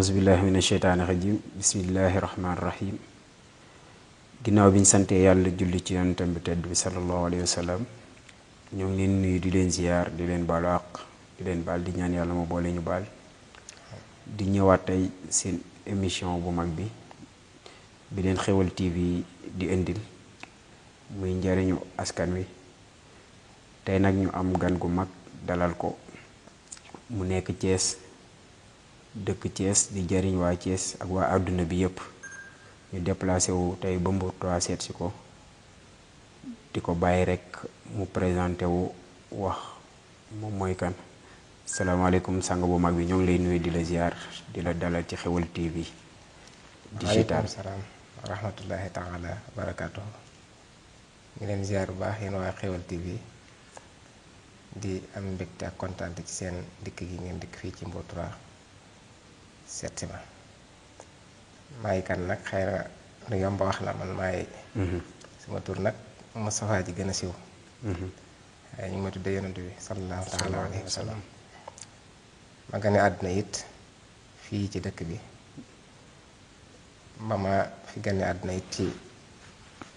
auzubillahi mina sheytaani rajim bismillahi rahmaani rahim ginnaaw bi ñu santee yàlla julli ci yonentam bi tedd bi sallallahu alayhi wa sallam ñoo ngi leen nuyu di leen ziyaar di leen baalu àq di leen baal di ñaan yàlla ma boole ñu baal di ñëwaat tey seen émission bu mag bi leen Xewal TV di indil muy njariñu askan wi tey nag ñu am gan gu mag dalal ko mu nekk Thiès dëkk Thiès di jariñ waa Thiès ak waa àdduna bi yépp ñu déplacé wu tey ba Mbour 3 seet si ko di ko bàyyi rekk mu présenté wu wax moom mooy kan. salaamaaleykum sang bu mag bi ñoo ngi lay nuyu di la ziar di la dalal ci Xewal TV digital. waaleykum salaam wa rahmatullahi taala wa barakaatu. ngi leen ziar bu baax yéen waa Xewal TV di am mbégte ak kontaan ci seen dikk gi ngeen dikk fii ci Mbour 3 seet si ma maay kan nag xëy na lu yomb wax la man maay sama tur nag Moustapha ji gën a siw waaye ñu ngi ma tuddee yonent bi sallallahu taala alayhi wa sallam ma gane àdduna it fii ci dëkk bi ba ma fi gane àdduna it ci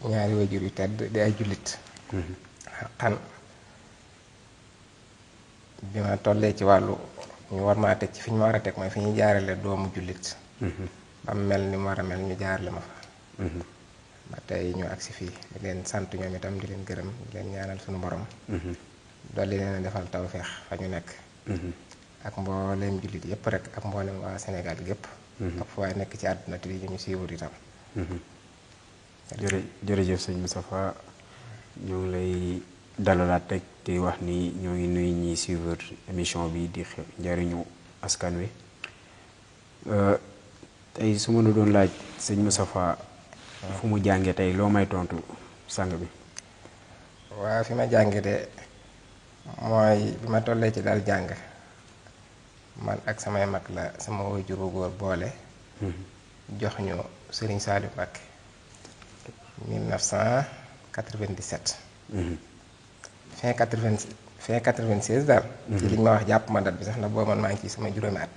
ñaari wajur yu tedd di ay jullit xaqan bi ma tollee ci wàllu ñu war maa teg ci fi ñu ma war a teg mooy fi ñu jaarale doomu jullit ba mu mel ni mu war a mel ñu jaarale ma fa ba tey ñu agsi fii di leen sant ñoom itam di leen gërëm di leen ñaanal suñu borom dolli leen a defal tawfeex fa ñu nekk ak mbooleem jullit yépp rek ak mbooleem waa Sénégal gépp ak fu waay nekk ci àdduna te di ñu siiwut itam jërëjëf sëñ Moustapha ñoo ngi lay dalalaat rek di wax ni ñoo ngi nuyu ñi suivre émission bi di njariñu askan wi tey su ma la doon laaj sëñ Moustapha fu mu jànge tey loo may tontu sang bi. waaw fi ma jànge de mooy bi ma tollee ci daal jàng man ak samay mag la sama waajur wu góor boole jox ñu Serigne Saliou Mbacké 1997 fin 96 daal ci liñ ma wax jàpp ma dat bi sax ndax boobu man maa ngi ci sama juróomi at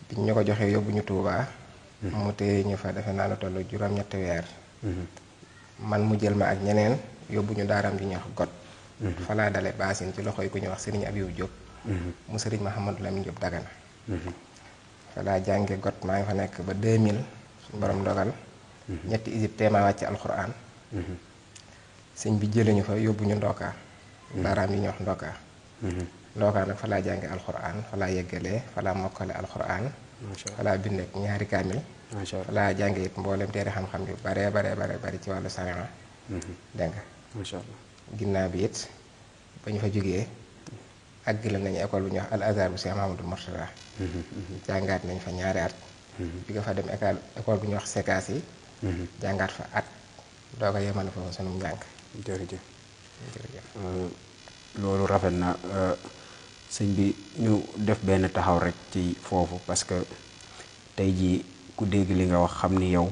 biñ ñu ko joxee yóbbu ñu Tuubaa mu téye ñu fa defe naa lu tollu juróom-ñetti weer man mu jël ma ak ñeneen yóbbu ñu daaram ji ñuy wax got fa laa dale baasin ci loxo yi ku ñuy wax Serigne Abiou Diop mu Serigne Mahamadou Lamine Diop Dagana fa laa jànge got maa ngi fa nekk ba 2000 suñu borom dogal ñetti Égypte teemaa wàcc alxuraan sëñ bi jëlee ñu fa yóbbu ñu ndookaa daaraam yi ñuy wax ndookaa nag fa laa jànge alxuraan fa laa yeggalee fa laa mokkale alxuraan fa laa bindee ñaari kaamil fa laa jànge it mboolem teeri xam-xam yu bare bari ci wàllu sariya dégg nga macha allah ginnaaw bi it ba ñu fa jógee àggale nañu école bu ñuy wax al azhar bu Cheikh Mahamadou Mourtada jàngaat nañ fa ñaari at bi nga fa dem école bu ñuy wax sekaas yi jàngaat fa at doo ko yemale foofu sunu njàng. jërëjëf loolu rafet na sëñ bi ñu def benn taxaw rek ci foofu parce que tey jii ku dégg li nga wax xam ni yow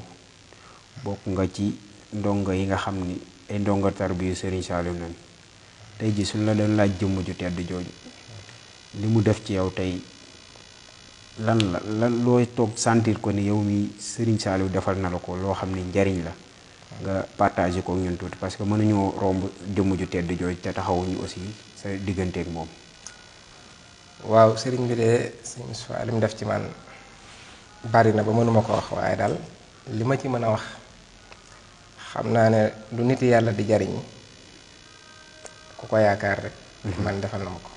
bokk nga ci ndongo yi nga xam ni ay ndongo tarbiyu Serigne Saliou nañ tey jii suñ la doon laaj jëmm ju tedd jooju li mu def ci yow tey lan looy toog sentir ko ni yow mi Serigne Saliou defal na la ko loo xam ni njariñ la nga partagé ko ñun tuuti parce que mënuñoo romb jëmm ju tedd jooju te taxawuñu aussi sa digganteeg moom. waaw sëriñ bi de sëñ Sow li mu def ci man bari na ba mënuma ko wax waaye daal li ma ci mën a wax xam naa ne lu nit yàlla di jariñ ku ko yaakaar rek. man defal na ma ko.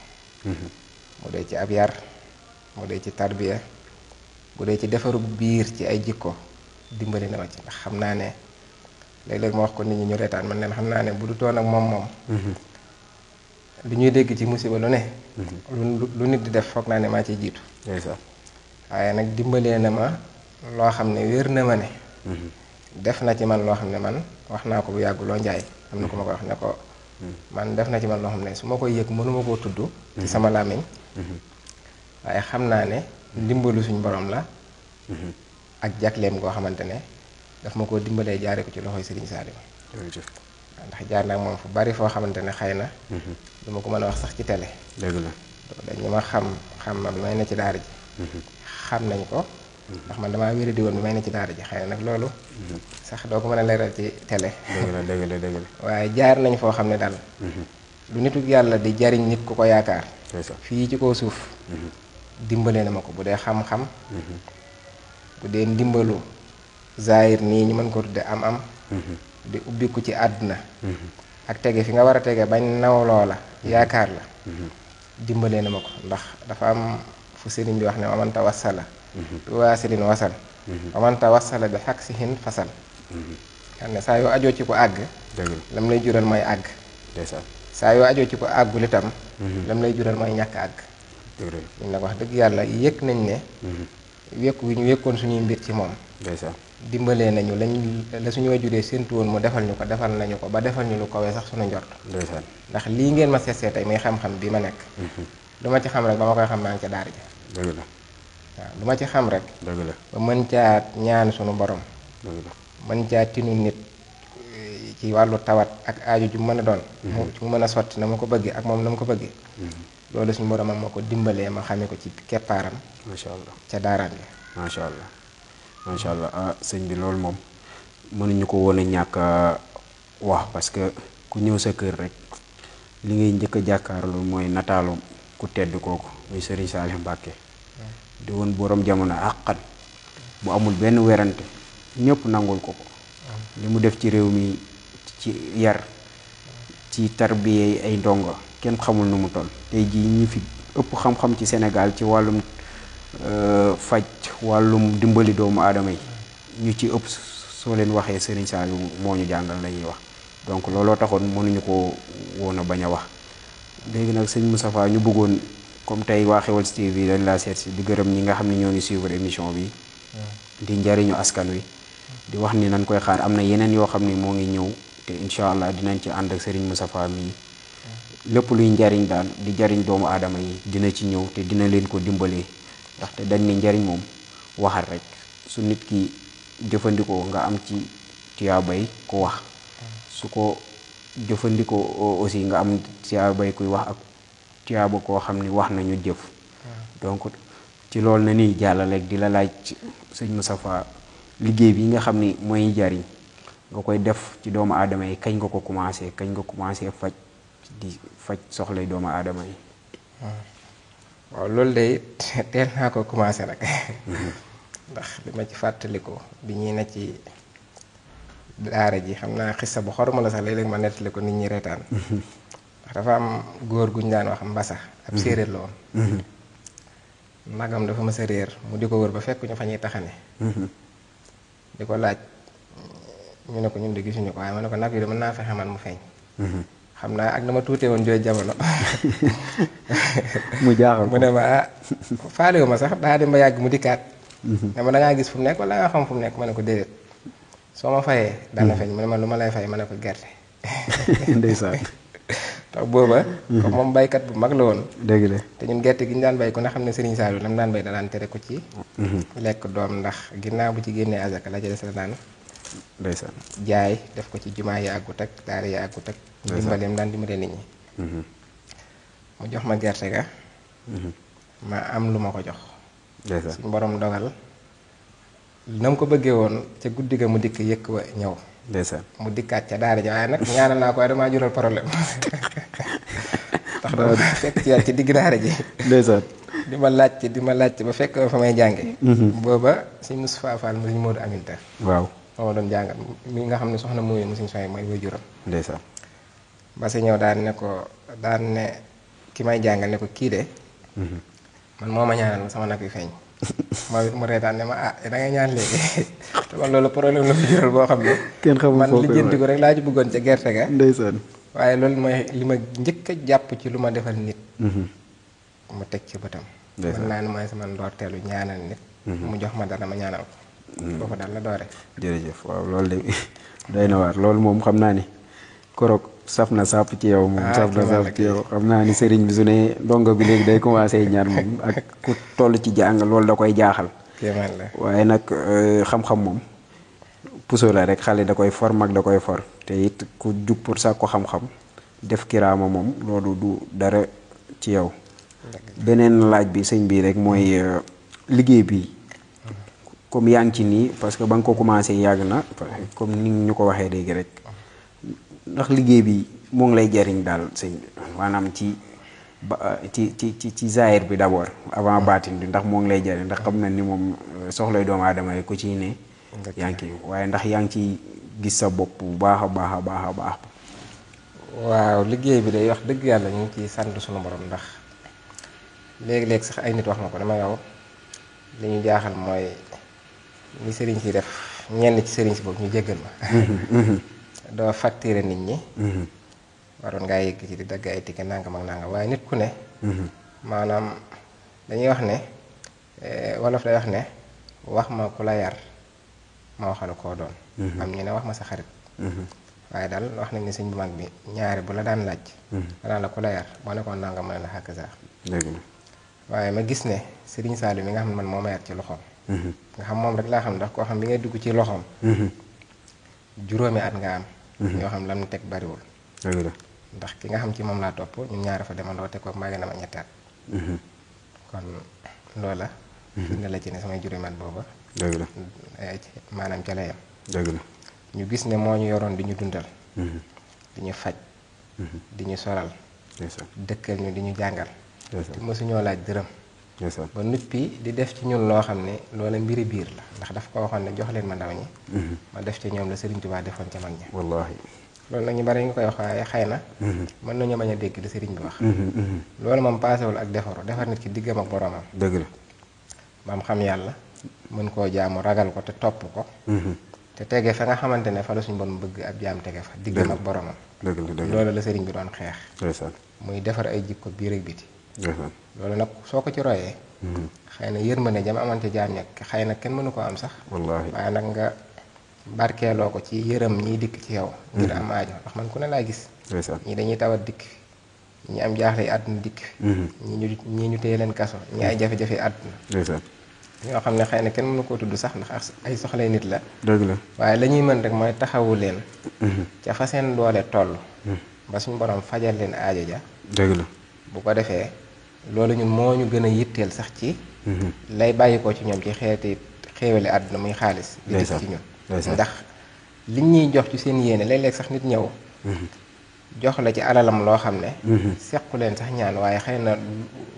mu dee ci ab yar mu dee ci tarbiya bu dee ci defaru biir ci ay jikko dimbali na ma ci ndax xam naa ne léeg-léeg ma wax ko nit ñi ñu reetaan man leen xam naa ne bu du toon ak moom lu ñuy dégg ci musiba lu ne lu nit di def foog naa ne maa ciy jiitu waaye nag dimbalee na ma loo xam ne wér na ma ne def na ci man loo xam ne man wax naa ko bu yàggu loo njaay am na ko ma ko wax ne ko man def na ci man loo xam ne su ma koy yëg mënuma koo tudd ci sama làmmiñ waaye xam naa ne ndimbalu suñ borom la ak jagleem goo xamante ne daf ma koo dimbalee jaare ko ci loxoy Serigne Saliou ndax jaar naa moom fu bari foo xamante ne xëy na du ma ko mën a wax sax ci télé dëgg la dañu ma xam ma bi may ne ci daara ji xam nañ ko ndax man damaa wéra di woon bi may ne ci daara ji xëy na nag loolu sax doo ko mën a leeral ci télé dëgg la waaye jaar nañ foo xam ne daal lu nituk yàlla di jariñ nit ku ko yaakaar fii ci kaw suuf dimbalee na ma ko bu dee xam-xam bu dee ndimbalu zaahir nii ñu mën ko tudde am di ubbiku ci àdduna ak tege fi nga war a tege bañ nawloo la yaakaar la dimbalee na ma ko ndax dafa am fu sëriñ bi wax ne waman tawassala bi waasilin wasal waman tawassala bi xaksihin fasal xam ne saa yoo ajoo ci ko àgg lam lay jural mooy àgg saa yoo ajoo ci ko àggul itam lam lay jural mooy ñàkk àgg ñun nag wax dëgg yàlla yëg nañ ne wékku wi ñu wékkoon suñuy mbir ci moom dimbalee nañu la suñu wajuree séentu woon mu defal ñu ko defal nañu ko ba defal ñu lu kawee sax suñu njort ndax lii ngeen ma seetsee tey muy xam-xam bi ma nekk lu ma ci xam rek ba ma koy xam maa ngi ca daara ji dëgg la waaw lu ma ci xam rek dëgg la ba mën caa ñaan suñu borom mën caa tinu nit ci wàllu tawat ak aaju ju mën a doon mu mën a sotti na ma ko bëggee ak moom na ma ko bëggee loolu suñu boromam moo ko dimbalee ma xamee ko ci keppaaram macha allah ca daaraam bi macha allah ah sëñ bi loolu moom mënuñu ko woon a ñàkk wax parce que ku ñëw sa kër rek li ngay njëkk a jàkkaarloo mooy nataalu ku tedd kooku muy Serigne Saliou Mbacké di woon borom jamono àqat bu amul benn werante ñëpp nangul ko li mu def ci réew mi ci yar ci tarbiye ay ndongo kenn xamul nu mu toll tey jii ñi fi ëpp xam-xam ci Sénégal ci wàllum faj wàllum dimbali doomu aadama yi ñu ci ëpp soo leen waxee Serigne Saliou moo ñu jàngal la ñuy wax donc looloo taxoon mënuñu ko woon a bañ a wax léegi nag sëñ Moustapha ñu bëggoon comme tey waa Xeweul TV dañ laa seet si di gërëm ñi nga xam ne ñoo ngi suivre émission bi di njariñu askan wi di wax ni nañ koy xaar am na yeneen yoo xam ne moo ngi ñëw te incha allah dinañ ci ànd ak Serigne Moustapha mii lépp luy njariñ daal di jariñ doomu aadama yi dina ci ñëw te dina leen ko dimbalee ndaxte dañ ne njariñ moom waxal rek su nit ki jëfandikoo nga am ci tiyaabay ku wax su ko jëfandikoo aussi nga am tiyaabay kuy wax ak tiyaaba koo xam ni wax nañu jëf donc ci loolu na ni jàllaleeg di la laaj sëñ Moustapha liggéey bi nga xam ni mooy jariñ nga koy def ci doomu aadama yi kañ nga ko commencé di faj soxlay doomu aadama yi waaw loolu de teel naa ko commencé nag ndax li ma ci fàttaliku bi ñuy ne ci daara ji xam naa xissa bu xorma la sax léeg-léeg ma nettali ko nit ñi reetaan ndax dafa am góor gu ñu daan wax mbasa ab séeréer la woon magam dafa mës a réer mu di ko wër ba fekk ñu fa ñuy taxane di ko laaj ñu ne ko ñun de gisuñu ko waaye ma ne ko nag yi de mën naa fexe man mu feeñ xam naa ak dama tuutee woon jooy jamono mu jaaxal mu ne ma ah faalewu ma sax daa dem ba yàgg mu dikkaat ne ma da ngaa gis fu mu nekk wala nga xam fu mu nekk ma ne ko déedéet soo ma fayee dana feeñ mu ne ma lu ma lay fay ma ne ko gerte ndeysaan tax booba comme moom baykat bu mag la woon dëgg la te ñun gerte gi ñu daan bay ku ne xam ne Serigne Saliou la mu daan bay da daan tere ko ci lekk doom ndax ginnaaw bu ci génnee azaka la ca des la daan ndeysaan jaay def ko ci jumaa yi àggut ak daara yi àggut ak dimbaleem daan dimbale nit ñi mu jox ma gerte ga ma am lu ma ko jox suñu borom dogal na mu ko bëggee woon ca guddi ga mu dikk yëkk wa ñëw ndeysaan mu dikkaat ca daara ja waaye nag ñaanal naa ko waaye damaa jural problème tax dama fekk ci yàlla ci digg daara ji ndeysaan di ma laajte ba fekk fa may jànge booba suñ Moustapha Fall mu suñ Modou Aminta waaw moo ma doon jàngal mi nga xam ne soxna mooy mu suñ soxna mooy waajuram ndeysaan ba si ñëw daan ne ki may jàngal ne ko kii de man moo ma ñaanal sama nag yu feeñ mu reetaan ne ma ah da ngay ñaan léegi te man loolu problème la mu jural boo xam ne kenn xamul man lijjanti ko rek laa ci bëggoon ca gerte ga ndeysaan waaye loolu mooy li ma njëkk a jàpp ci lu ma defal nit mu teg ci bëtam mën naa ne mooy sama ndoorteelu ñaanal nit mu jox ma dara ma ñaanal ko foofu daal la doore jërëjëf waaw loolu de doy na waar loolu moom xam naa ni korok saf na sàpp ci yow moom saf na sàpp ci yow xam naa ni sëriñ bi su ne ndongo bi léegi day commencé ñaar moom ak ku toll ci jàng loolu da koy jaaxal waaye nag xam-xam moom puso la rek xale da koy for mag da koy for te it ku jug pour sax ko xam-xam def kiraama moom loolu du dara ci yow beneen laaj bi sëñ bi rek mooy liggéey bi comme yaa ngi ci nii parce que ba nga ko commencé yàgg na comme ni ñu ko waxee léegi rek ndax liggéey bi moo ngi lay jariñ daal sëñ maanaam ci ci zaahir bi d'abord avant baatin bi ndax moo ngi lay jariñ ndax xam na ni moom soxlay doomu aadama yi ku ci ne yaa ngi ci waaye ndax yaa ngi ci gis sa bopp bu baax a baax a baax a baax. waaw liggéey bi day wax dëgg yàlla ñu ngi ciy sant suñu borom ndax léegi-léegi sax ay nit wax ma ko dama yow li ñu jaaxal mooy ni sëriñ si def ñenn ci sëriñ si boobu ñu jéggal ma doo facturer nit ñi waroon ngaa yëgg ci di dagg ay ticket nangam ak nangam waaye nit ku ne maanaam dañuy wax ne wolof day wax ne wax ma ku la yar ma waxal koo doon am ñu ne wax ma sa xarit waaye daal wax nañ ne sëñ bu mag bi ñaari bu la daan laaj danaan la ku la yar boo nekkoon nangam ma ne la xàkk sax waaye ma gis ne Sëriñ Saliou mi nga xam ne man moo ma yar ci loxoom nga xam moom rek laa xam ndax koo xam bi ngay dugg ci loxoom juróomi at nga am yoo xam lam teg bariwul ndax ki nga xam ci moom laa topp ñun ñaari fa demandoo te ko màgg na ma ñetti at kon loola ne la ci ne samay juróomi at booba maanaam ca la yam ñu gis ne moo ñu yoroon di ñu dundal di ñu faj di ñu solal dëkkal ñu di ñu jàngal te mosuñoo laaj dërëm ba nuppi di def ci ñun loo xam ne loola mbiri biir la ndax daf ko waxoon ne jox leen ma ndaw ñi ma def ci ñoom la Sëriñ Tuubaa defoon ca mag ñi wallaahi loolu nag ñu bari nga koy wax waaye xëy na mën nañoo bañ a dégg li sëriñ bi wax loolu moom paasewul ak defaru defar nit ki diggam ak boromam dëgg la ba mu xam yàlla mën koo jaamu ragal ko te topp ko te tege fa nga xamante ne fa la suñu bon bëgg ab jaam tege fa diggam ak boromam loolu la sëriñ bi doon xeex muy defar ay jikko biir ak biti loolu nag soo ko ci royee xëy na yërmande jam amante jaam ña xëy na kenn mënu koo am sax waaye nag nga barkeeloo ko ci yërëm ñiy dikk ci yow ngir am aajo ndax man ku ne laa gis ñii dañuy tawat dikk fi ñi am jaaxle yi àdduna dikk fi ñii ñu téye leen kaso ñi ay jafe-jafe àdduna ñoo xam ne xëy na kenn mënu koo tudd sax ndax ay soxlay nit la dëgg la waaye la ñuy mën rek mooy taxawu leen ca fa seen doole toll ba suñu borom fajal leen aajo ja dëgg la bu ko defee loolu ñun moo ñu gën a yitteel sax ci lay bàyyi ko ci ñoom ci xeeti xéewale àdduna muy xaalis di dikk ci ñun ndax liñ ñuy jox ci seen yéene léeg-léeg sax nit ñëw jox la ci alalam loo xam ne sequ leen sax ñaan waaye xëy na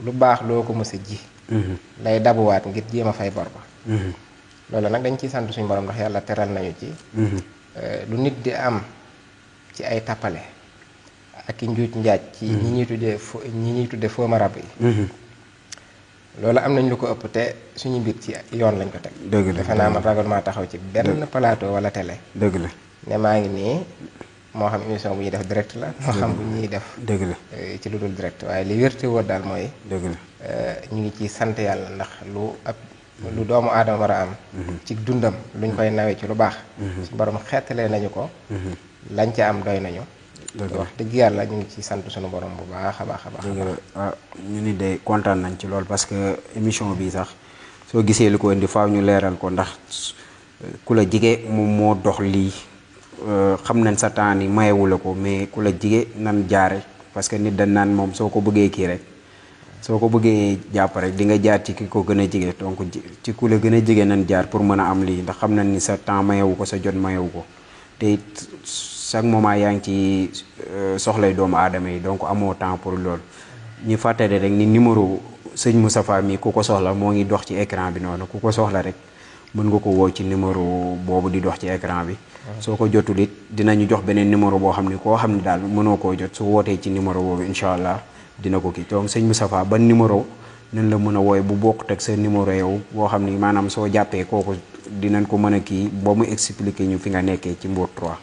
lu baax loo ko mës a ji lay dabuwaat ngir jéem a fay bor ba loolu nag dañ ciy sant suñu borom ndax yàlla teral nañu ci lu nit di am ci ay tappale ak i njuuj njaaj ci ñi ñuy tuddee fooma rab yi loolu am nañ lu ko ëpp te suñu mbir ci yoon lañ ko teg defe naa ma ragal maa taxaw ci benn plateau wala télé dëgg la ne maa ngi nii moo xam émission bu ñuy def direct la moo xam bu ñuy def dëgg la ci lu dul direct waaye li wérte wóor daal mooy dëgg la ñu ngi ci sant yàlla ndax lu doomu aadama war a am ci dundam luñ koy nawee ci lu baax suñu borom xeetalee nañu ko lañ ca am doy nañu wax dëgg yàlla ñu ngi ci sant suñu borom bu baax a baax a baax ñu ni de kontaan nañ ci lool parce que émission bi sax soo gisee li ko indi faaw ñu leeral ko ndax ku la jige moom moo dox lii xam nañ sa temps ni mayewu la ko mais ku la jige nan jaare parce que nit dañ naan moom soo ko bëggee kii rek soo ko bëggee jàpp rek di nga jaar ci ki ko gën a jige donc ci ku la gën a jige nan jaar pour mën a am lii ndax xam nañ ni sa temps mayewu ko sa jot mayewu ko te it chaque moment yaa ngi ci soxlay doomu aadama yi donc amoo temps pour loolu ñu fàttali rek ni numéro sëñ Moustapha mi ku ko soxla moo ngi dox ci écran bi noonu ku ko soxla rek mën nga ko woo ci numéro boobu di dox ci écran bi soo ko jotul it dinañu jox beneen numéro boo xam ne koo xam ne daal mënoo koo jot su wootee ci numéro boobu incha allah dina ko kii donc sëñ Moustapha ban numéro nan la mën a wooye bu bokkut ak sa numéro yow boo xam ni maanaam soo jàppee kooku dinañ ko mën a kii ba mu expliquer ñu fi nga nekkee ci Mbour 3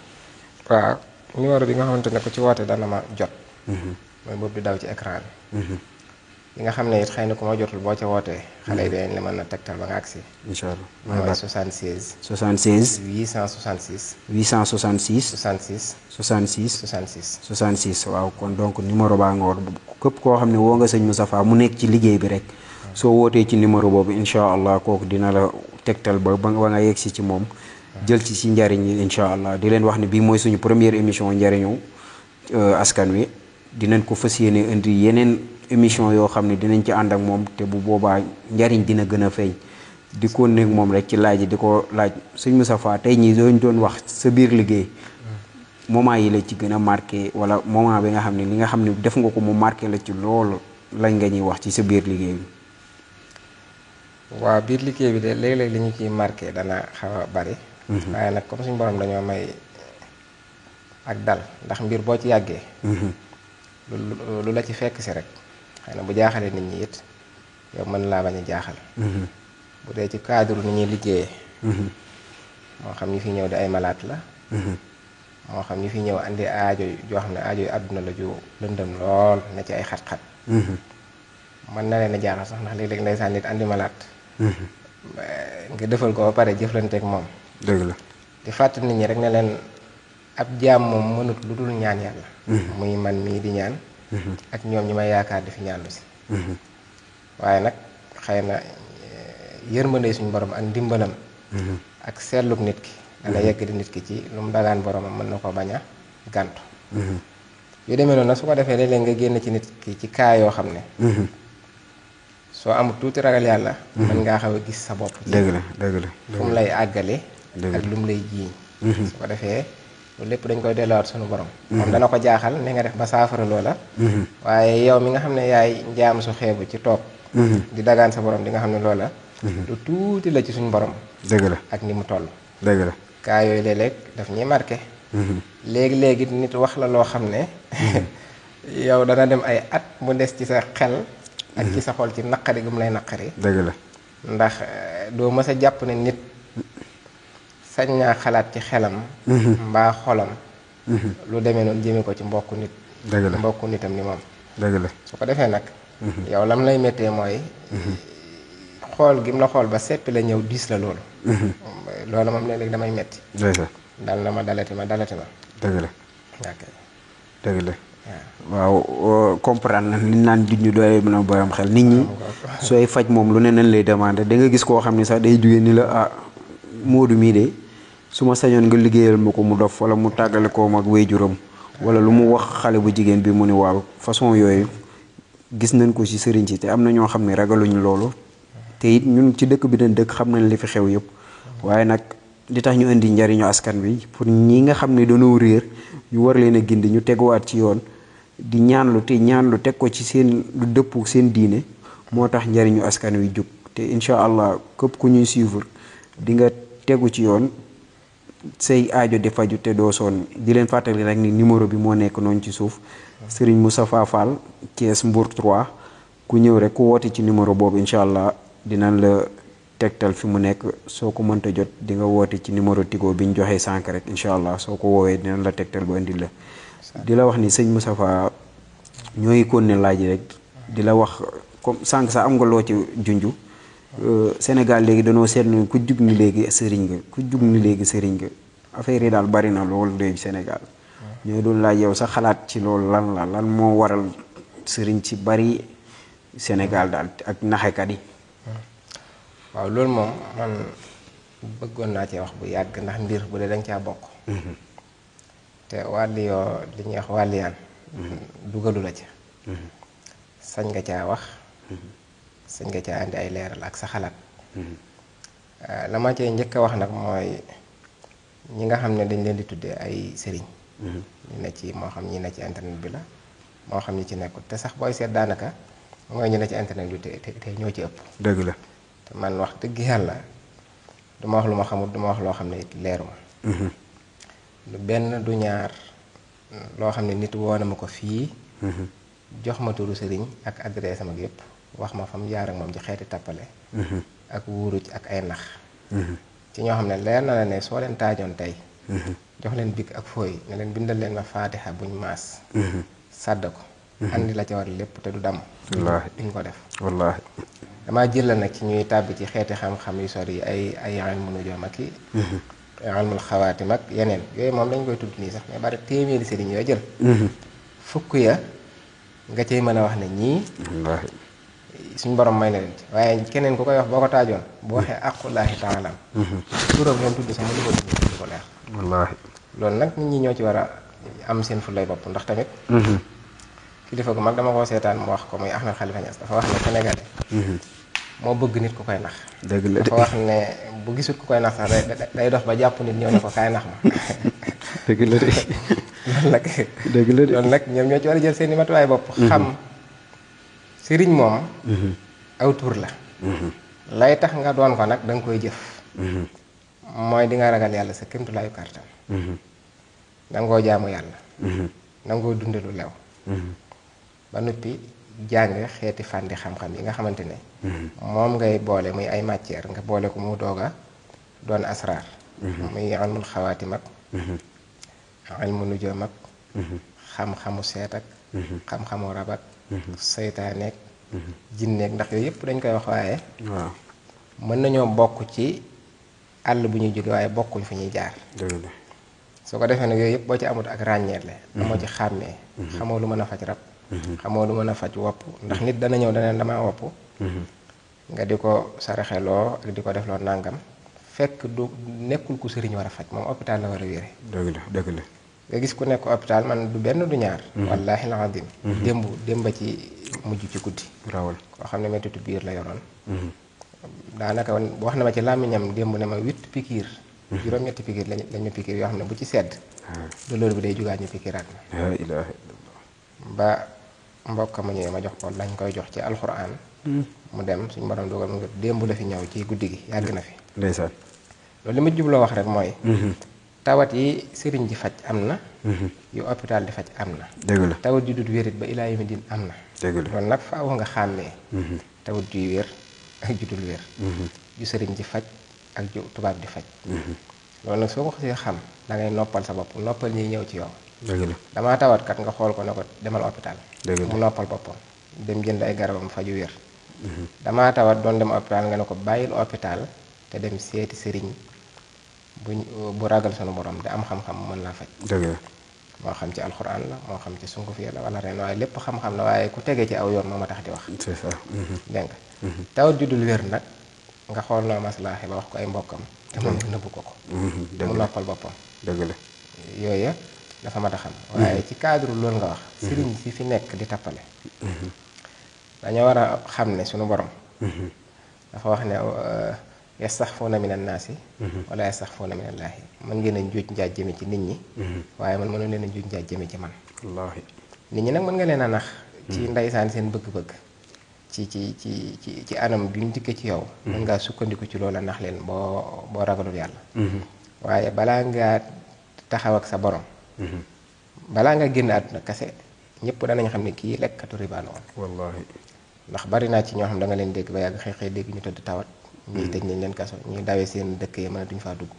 waaw numéro bi nga xamante ne ko ci woote dana ma jot mooy boobu di daw ci écran bi yi nga xam ne it xëy na ku ma jotul boo ca wootee xale yi dañ la mën a tegtal ba nga agsi incha allah mooy 76 76 866 866 66 66 66 66 waaw kon donc numéro baa nga war képp koo xam ne woo nga sëñ Moustapha mu nekk ci liggéey bi rek soo wootee ci numéro boobu incha allah kooku dina la tegtal ba nga yegg si ci moom jël ci njariñ yi incha allah di leen wax ne bii mooy suñu première émission njariñu askan wi dinañ ko fas yéene indi yeneen émission yoo xam ne dinañ ci ànd ak moom te bu boobaa njariñ dina gën a feeñ di ko nekk moom rek ci laaj di ko laaj sëñ Moustapha tey ñii doon wax sa biir liggéey moment yi la ci gën a marqué wala moment bi nga xam ne li nga xam ne def nga ko mu marqué la ci loolu lañ nga ñuy wax ci sa biir liggéey bi. waaw biir liggéey bi de léeg-léeg li ñu ciy marqué dana xaw a bari. waaye nag comme suñu borom dañoo may ak dal ndax mbir boo ci yàggee. lu la ci fekk si rek xëy na bu jaaxalee nit ñi it yow mën laa bañ a jaaxal. bu dee ci cadre ni ñuy liggéeyee. moo xam ñi fi ñëw di ay malaat la. moo xam ñi fi ñëw andi aajo joo xam ne aajo yu àdduna la ju lëndëm lool na ci ay xat-xat. mën na leen a jaaxal sax ndax léeg-léeg ndeysaan nit andi malaat. nga defal ko ba pare jëflanteeg moom. dëgg la di fàttali nit ñi rek ne leen ab jaam moom mënut lu dul ñaan yàlla. muy man mii di ñaan. ak ñoom ñi may yaakaar di fi ñaanlu si. waaye nag xëy na yërmande suñu borom ak ndimbalam. ak seetlug nit ki. dana yegg di nit ki ci lu mu dagaan boromam mën na ko bañ a gàntu. yu demee noonu nag su ko defee léeg-léeg nga génn ci nit ki ci kaa yoo xam ne. soo amul tuuti ragal yàlla. mën ngaa xaw a gis sa bopp. dëgg la dëgg la fu mu lay àggale. ak lu mu lay jiiñ. su ko defee loolu lépp dañ koy delluwaat suñu borom. moom dana ko jaaxal ni nga def ba saafara loola. waaye yow mi nga xam ne yaay njaam su xeebu ci toog. di dagaan sa borom di nga xam ne loola. lu tuuti la ci suñu borom. dëgg la ak ni mu toll. dëgg la kaa yooyu léeg-léeg daf ñuy marqué. léegi-léegi nit wax la loo xam ne. yow dana dem ay at mu des ci sa xel. ak ci sa xol ci naqari gu mu lay naqari. dëgg la ndax doo mës a jàpp ne nit sañ naa xalaat ci xelam. mbaa xolam. lu demee noonu jëmee ko ci mbokku nit. dëgg la mbokku nitam ni moom. dëgg la su ko defee nag. yow lam lay méttee mooy. xool gi mu la xool ba seppi la ñëw diis la loolu. loolu moom léeg-léeg damay metti. dal na ma dalati ma. dëgg la. ok. dëgg la. waaw comprendre na li naan junj doole mën a borom xel nit ñi sooy faj moom lu ne nañ lay demandé da nga gis koo xam ne sax day jógee ni la ah Modou mii de su ma sañoon nga liggéeyal ma ko mu dof wala mu tàggale koo mag waajuram wala lu mu wax xale bu jigéen bi mu ni waaw façon yooyu gis nañ ko ci sëriñ si te am na ñoo xam ne ragaluñ loolu te it ñun ci dëkk bi dañ dëkk xam nañ li fi xew yëpp waaye nag li tax ñu indi njariñu askan bi pour ñi nga xam ne dañoo réer ñu war leen a gindi ñu teguwaat ci yoon di ñaanlu teg ko ci seen lu dëpp seen diine moo tax njariñu askan wi jóg te incha allah képp ku ñuy suivre di nga tegu ci yoon say aajo di faju te doo sonn di leen fàttali rek ni numéro bi moo nekk noonu ci suuf Serigne Moustapha Fall Thiès Mbour 3 ku ñëw rek ku woote ci numéro boobu incha allah dinañ la tegtal fi mu nekk soo ko mënta jot di nga woote ci numéro Tigo bi ñu joxee sànq rek incha allah soo ko woowee dinañ la tegtal ba indi la. di la wax ni sëñ Moustapha ñooy kon ne laaj rek di la wax comme sànq sax am nga loo ci junju Sénégal léegi dañoo seetlu ku jug ni léegi sëriñ nga ku jug ni léegi sëriñ nga affaire yi daal bari na loolu léegi Sénégal ñooy doon laaj yow sa xalaat ci loolu lan moo waral sëriñ ci bari Sénégal daal ak naxekat yi. waaw loolu moom man bëggoon naa cee wax bu yàgg ndax mbir bu dee dañ caa bokk. te wàlli yoo li ñuy wax wàlliyaan dugalu la ca. sañ nga caa wax. sañ nga caa andi ay leeral ak sa xalaat. la ma cee njëkk a wax nag mooy ñi nga xam ne dañ leen di tuddee ay sëriñ. ñu ne ci moo xam ñi ne ci internet bi la moo xam ñi ci nekkul te sax booy seet daanaka mooy ñu ne ci internet bi te ñoo ci ëpp. dëgg la te man wax dëgg yàlla duma wax lu ma xamul duma wax loo xam ne it leeruma. du benn du ñaar loo xam ne nit woo na ma ko fii. jox ma turu sëriñ ak adresse am ak yëpp wax ma fa mu jaar ak moom ci xeeti tappale. ak wuuruj ak ay nax. ci ñoo xam ne leer na la ne soo leen taajoon tey. jox leen big ak fooy ne leen bindal leen ma faatixa buñ maas. sàdd ko. andi la ca war lépp te du damm. wallaahi duñ ko def. wallaahi. damaa jël la nag ci ñuy tàbbi ci xeeti xam-xam yu sori yi ay ilmu nujuum ak i. ilmul xawaatim ak yeneen yooyu moom dañ koy tudd nii sax mais bari téeméeri sëriñ yoo jël. fukk ya nga cay mën a wax ne ñii. wallaahi. suñ borom may na leen ci waaye keneen ku koy wax boo ko taajoon bu waxee aqullaahi taala. turam moom tudd sax mënu ko tudd du ko leer. wallaahi. loolu nag nit ñi ñoo ci war a am seen fulay bopp ndax tamit. kilifa gu mag dama koo seetaan mu wax ko muy Ahmed Khalifa Niass dafa wax ne Sénégalais moo bëgg nit ku koy nax. dëgg la dafa wax ne bu gisut ku koy nax sax day dox ba jàpp nit ñëw ne ko kaay nax ma. dëgg la de. loolu nag. dëgg la de loolu nag ñoom ñoo ci war a jël seen i matuwaay bopp. xam sëriñ moom. aw tur la. lay tax nga doon ko nag da nga koy jëf. mooy di nga ragal yàlla sa kéemtulaayu kàttan. nangoo jaamu yàlla. nangoo dunde lu lew. ba noppi jàng xeeti fànni xam-xam yi nga xamante ne. moom ngay boole muy ay matière nga boole ko mu doog a doon asraar. muy ilmul xawaatim ak. ilmu nujoom ak. xam-xamu seet ak. xam-xamu rab ak. seytaaneek. jinneek ndax yooyu yëpp dañ koy wax waaye. waaw mën nañoo bokk ci àll bu ñuy jóge waaye bokkuñ fi ñuy jaar. dëgg la soo ko defee nag yooyu yëpp boo ci amut ak ràññeele. amoo ci xàmmee. xamoo lu mën a faj rab. xamoo lu mën a faj wopp ndax nit dana ñëw dana damaa wopp. nga di ko saraxeloo ak di ko defloo nàngam fekk du nekkul ku sëriñ war a faj moom hôpital la war a wére. dëgg la dëgg la. nga gis ku nekk hôpital man du benn du ñaar. wallaahi alazim. démb ci mujj ci guddi. rawal koo xam ne mettitu biir la yoroon. daanaka wax na ma ci làmmiñam démb ne ma 8 pikiir. juróom-ñetti pikiir lañ ma pikiir yoo xam ne bu ci sedd. douleur bi day jugaat ñu pikiiraat ma. la ilaha illallah. ba mbokk ma ñëwee ma jox ko lañ koy jox ci alxuraan. mu dem suñu borom dogal mu démb la fi ñëw ci guddi gi yàgg na fi. ndeysaan. loolu li ma jubloo wax rek mooy. tawat yi sëriñ di faj am na. yu hôpital di faj am na. dëgg la tawat ju dut wérit ba ilaa yawmi diin am na. dëgg la loolu nag faaw nga xàmmee. tawat juy wér ak ju dul wér. ju sëriñ di faj ak ju tubaab di faj. loolu nag soo ko xasee xam da ngay noppal sa bopp noppal ñiy ñëw ci yow. dëgg la damaa tawat kat nga xool ko ne ko demal hôpital. dëgg la mu noppal boppam dem jënd ay garabam faju wér. damaa tawat doon dem hôpital nga ne ko bàyyil hôpital te dem seeti sëriñ bu ragal sunu borom te am xam-xam mën laa faj. dëgg la moo xam ci alxuraan la moo xam ci sunguf ya la wala ren waaye lépp xam-xam la waaye ku tegee ci aw yoon moo ma tax di wax. c'est ça. dégg nga tawat ju dul wér nag nga xool noo maslaaxe ba wax ko ay mbokkam te moom nëbbu ko ko. mu noppal boppam. dëgg la yooya dafa mat a xam. waaye ci cadre loolu nga wax. sëriñ si fi nekk di tappale. dañoo war a xam ne sunu borom. dafa wax ne yastaxfuuna min annaasi wala yastaxfuuna min allaahi mën ngeen a njuuj njaaj jëme ci nit ñi. waaye man mënu leen a njuuj njaaj jëme ci man. wallaahi nit ñi nag mën nga leen a nax. ci ndeysaan seen bëgg-bëgg. ci anam bi mu dikkee ci yow. mën ngaa sukkandiku ci loola nax leen boo ragalul yàlla. waaye balaa ngaa taxaw ak sa borom. balaa nga génn àdduna kase ñëpp danañ xam ne kii lekkatu riba la woon. wallaahi ndax bari naa ci ñoo xam da nga leen dégg ba yàgg xëy dégg ñu tëdd tawat. ñuy tëj nañ leen kaso ñuy dawee seen dëkk yi mën a duñ faa dugg.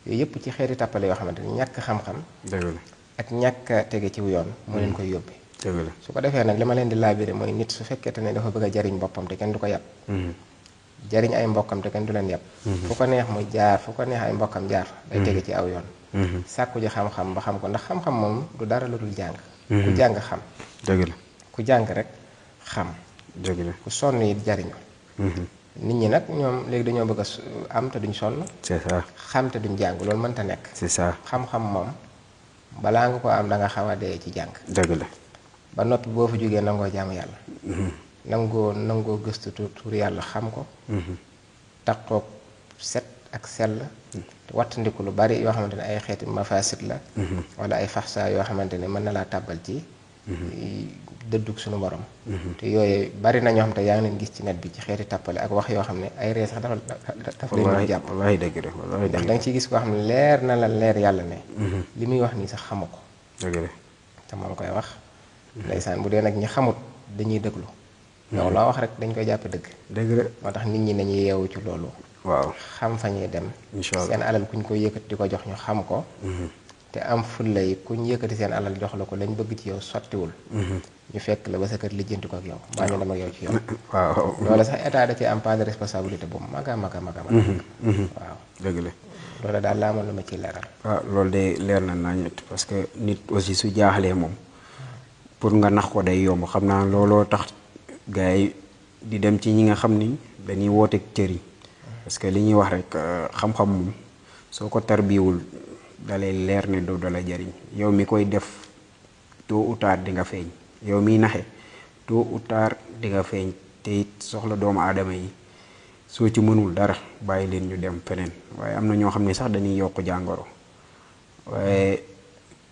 yooyu yëpp ci xeeti tappale yoo xamante ni ñàkk xam-xam. dëgg la ak ñàkk a tege ci yoon moo leen koy yóbbee. dëgg la su ko defee nag li ma leen di laabire mooy nit su fekkente ne dafa bëgg a jariñ boppam te kenn du ko yàpp. jariñ ay mbokkam te kenn du leen yàpp. fu ko neex muy jaar fu ko neex ay mbokkam jaar. day tege ci aw yoon. sàkku ji xam-xam ba xam ko ndax xam-xam moom du dara lu dul jàng. ku jàng xam. dëgg la ku jàng rek xam. dëgg la ku sonn it jariñu. nit ñi nag ñoom léegi dañoo bëgg a am te duñ sonn. c'est ça xam te duñ jàng loolu mënta nekk. c'est ça xam-xam moom balaa nga ko am da nga xaw a dee ci jàng. dëgg la ba noppi boo fa jógee nangoo jaamu yàlla. nangoo gëstu tur yàlla xam ko. taqoog set ak sell. wattandiku lu bari yoo xamante ne ay xeeti mafasit la. wala ay faxsa yoo xamante ne mën na laa tàbbal ci. dëddug suñu borom. te yooyu bari na ñoo xam te yaa ngi leen gis ci net bi ci xeeti tàppale ak wax yoo xam ne ay ree sax dafa leen jàpp. wallaahi dëgg la wallaahi ndax da nga ciy gis koo xam ne leer na la leer yàlla ne. li muy wax nii sax xamu ko. dëgg la te moom koy wax. ndeysaan bu dee nag ñi xamut dañuy dëglu. yow loo wax rek dañ koy jàppe dëgg. dëgg la moo tax nit ñi nañuy yeewu ci loolu. waaw xam fa ñuy dem. incha allah seen alal kuñ ko yëkkati di ko jox ñu xam ko. te am fulla yi kuñ yëkkati seen alal jox la ko lañ bëgg ci yow sottiwul. ñu fekk la ba sa kër lijjanti ko ak yow. mbaa ñu dem ak yow ci yow. waaw loolu sax état da cee am part de responsabilité bu mag a mag a mag a mag. waaw dëgg la loolu daal laa mën lu ma ciy leeral. waaw loolu de leer na naa ñett parce que nit aussi su jaaxlee moom pour nga nax ko day yomb xam naa looloo tax gars yi di dem ci ñi nga xam ni dañuy wooteeg cër yi parce que li ñuy wax rek xam-xam moom soo ko tarbiwul dalay leer ne du dala jariñ yow mi koy def tôt ou tard di nga feeñ yow miy naxe tôt ou tard di nga feeñ te it soxla doomu aadama yi soo ci mënul dara bàyyi leen ñu dem feneen waaye am na ñoo xam ne sax dañuy yokk jàngoro waaye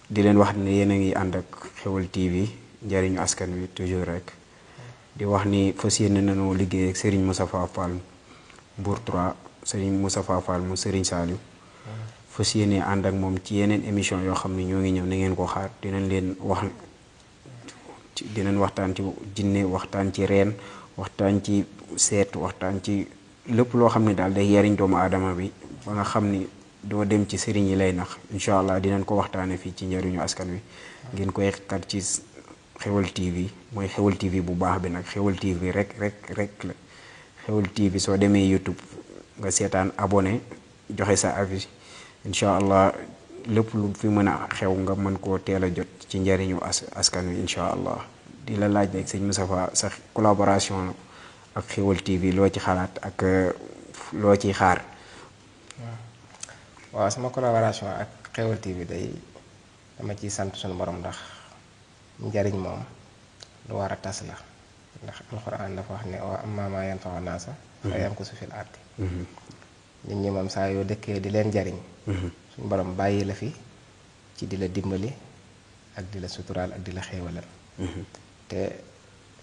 di leen wax ne yéen a ngi ànd ak Xewal TV njariñu askan wi toujours rek di wax ni fas yéene nañoo liggéey ak Serigne Moustapha Fall Mbour 3 Serigne Moustapha Fall mu Serigne Saliou fas yéene ànd ak moom ci yeneen émission yoo xam ne ñoo ngi ñëw na ngeen ko xaar dinañ leen wax dinañ waxtaan ci jinne waxtaan ci reen waxtaan ci seet waxtaan ci lépp loo xam ne daal day yariñ doomu aadama bi ba nga xam ni doo dem ci sëriñ yi lay nax incha allah dinañ ko waxtaane fii ci njariñu askan wi ngeen koy kat ci Xewal TV mooy Xewal TV bu baax bi nag Xewal TV rek la Xewal TV soo demee YouTube nga seetaan abonné joxe sa avis incha allah lépp lu fi mën a xew nga mën koo teel a jot ci njariñu askan wi incha allah di la laaj rek sëñ Moustapha sa collaboration ak Xewal TV loo ci xalaat ak loo ciy xaar. waaw sama collaboration ak Xewal TV day dama ciy sant suñu borom ndax njariñ moom lu war a tas la ndax alxuraan dafa wax ne wa ammaa maa yanfa'u naasa fa yamkusu fil ardi nit ñi moom saa yoo dëkkee di leen jariñ suñu borom bàyyi la fi ci di la dimbali ak di la suturaal ak di la xéewalal te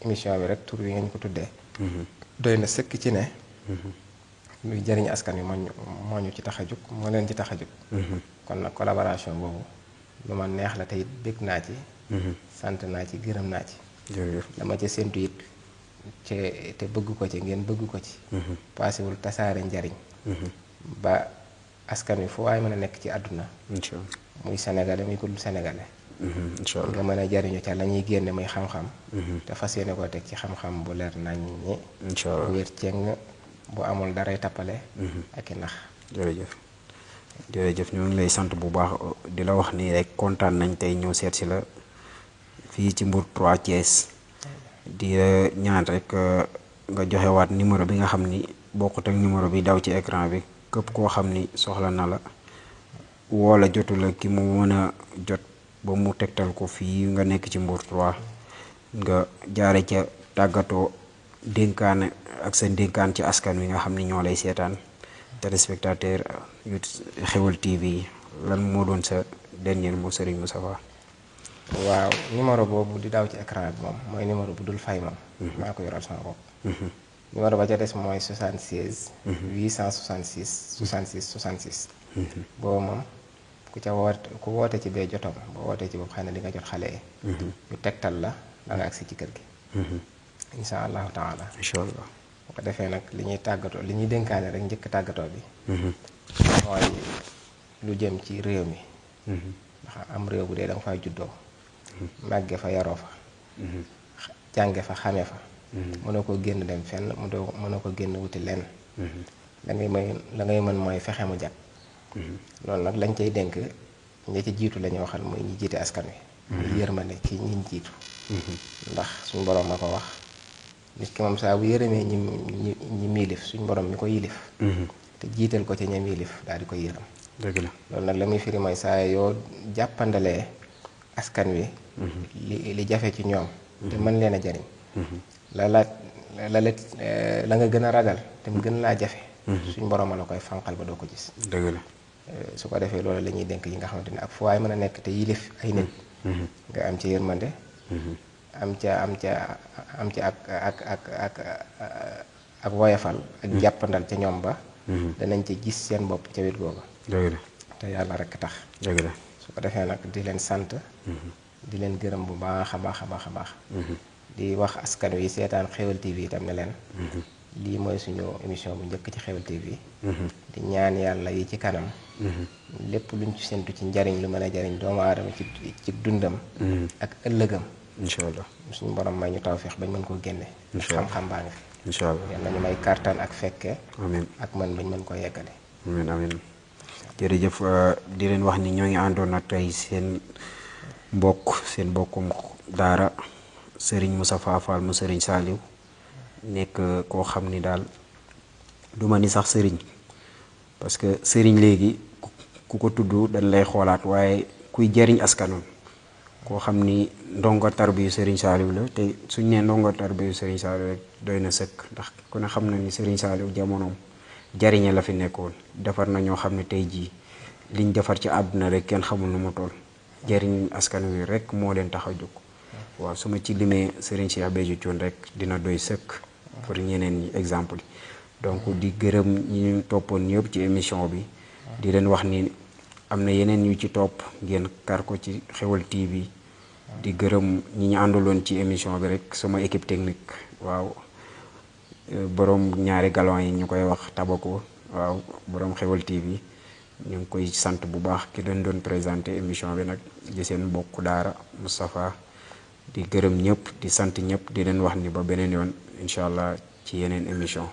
émission bi rek tur wi ngeen ko tuddee doy na sëkk ci ne luy jariñ askan wi moo ñu ci tax a jóg moo leen ci tax a jóg kon nag collaboration boobu lu ma neex la te it bég naa ci sant naa ci gërëm naa ci dama ca séntu it te bëgg ko ci ngeen bëgg ko ci paasewul tasaare njariñ ba askan wi fu waay mën a nekk ci àdduna muy sénégalais muy ko dul sénégalais nga mën a jariñu ca la ñuy génne muy xam-xam te fas yéene koo teg ci xam-xam bu leer nañ ñi bu wér ceng bu amul daray tappale ak i nax jërëjëf ñoo ngi lay sant bu baax di la wax nii rek kontaan nañ tey ñëw seet si la fii ci Mbour 3 Thiès di ñaan rek nga joxewaat numéro bi nga xam ni bokkut ak numéro bi daw ci écran bi képp koo xam ni soxla na la woo la jotu la ki mu mën a jot ba mu tegtal ko fii nga nekk ci Mbour 3 nga jaare ca tàggatoo dénkaane ak sa dénkaan ci askan wi nga xam ni ñoo lay seetaan téléspectateur yu Xewal TV lan moo doon sa dernier mot Serigne Moustapha. waaw numéro boobu di daw ci écran bi moom mooy numéro bu dul fay moom maa ko yoral sama bopp numéro ba ca des mooy 76 866 66 66 boobu moom ku woote ci bee jotom boo wootee ci boobu xëy na di nga jot xale yi ñu tegtal la da nga agsi ci kër gi insha allahu taala incha allah bu ko defee nag li ñuy tàggatoo li ñuy dénkaane rek njëkk tàggatoo bi mooy lu jëm ci réew mi ndax am réew bu dee da nga fay juddoo màgge fa yaroo fa jànge fa xame fa mënoo ko génn dem fenn mënoo ko génn wuti lenn la ngay mën mooy fexe mu jag loolu nag lañ cay dénk ña ci jiitu la ñuy waxal mooy ñi jiite askan wi muy yërmande ci ñi jiitu ndax suñ borom ma ko wax nit ki moom saa bu yërëmee ñi miilif suñ borom mi ko yilif te jiital ko ci ñam yilif daal di koy yërëm dëgg la loolu nag la muy firi mooy saa yoo jàppandalee askan wi li jafe ci ñoom te mën leen a jariñ la nga gën a ragal te mu gën laa jafe suñ borom la koy fanqal ba doo ko gis dëgg la su ko defee loolu la ñuy dénk yi nga xamante ne ak fu waay mën a nekk te yilif ay nit nga am ci yërmande am ci ak woyafal ak jàppandal ca ñoom ba danañ ci gis seen bopp ca wet googu dëgg la te yàlla rekk tax dëgg la su ko defee nag di leen sant di leen gërëm bu baax a baax a baax a baax di wax askan wi seetaan Xewal TV itam ne leen lii mooy suñu émission bu njëkk ci Xewal TV di ñaan yàlla yi ci kanam lépp luñ ci séntu ci njariñ lu mën a jariñ doomu aadama ci dundam ak ëllëgam incha allah suñu borom may ñu tawfeex bañ mën koo génne xam-xam baa ngi fi incha allah yal nañu may kartan ak fekke amiin ak man bañ mën koo yeggale amiin amiin jërëjëf di leen wax ni ñoo ngi àndoon ak tey seen mbokkum daara Serigne Moustapha Fall mu Serigne Saliou nekk koo xam ni daal duma ni sax sëriñ parce que sëriñ léegi ku ko tudd dañ lay xoolaat waaye kuy jariñ askanoon koo xam ni ndongo tarbiyu Serigne Saliou la te suñ nee ndongo tarbiyu Serigne Saliou rek doy na sëkk, ndax ku ne xam na ni Serigne Saliou jamonoom jariñe la fi nekkoon. Defar na ñoo xam ne tey jii liñ defar ci àdduna rek kenn xamul nu mu toll. jariñ askan wi rek moo leen tax a jóg. waaw su ma ci limee Serigne Cheikh Béthio Thioune rek dina doy sëkk pour ñeneen ñi exemple yi. donc di gërëm ñi ñu toppoon ñëpp ci émission bi. di leen wax ni am na yeneen ñu ci topp ngeen kar ko ci Xewal TV. di gërëm ñi ñu àndaloon ci émission bi rek sama équipe technique. waaw borom ñaari galon yi ñu koy wax Tabako. waaw borom Xewal TV ñu ngi koy sant bu baax ki leen doon présenté émission bi nag di seen mbokku daara Moustapha. di gërëm ñëpp di sant ñëpp di leen wax ni ba beneen yoon incha allah ci yeneen émission.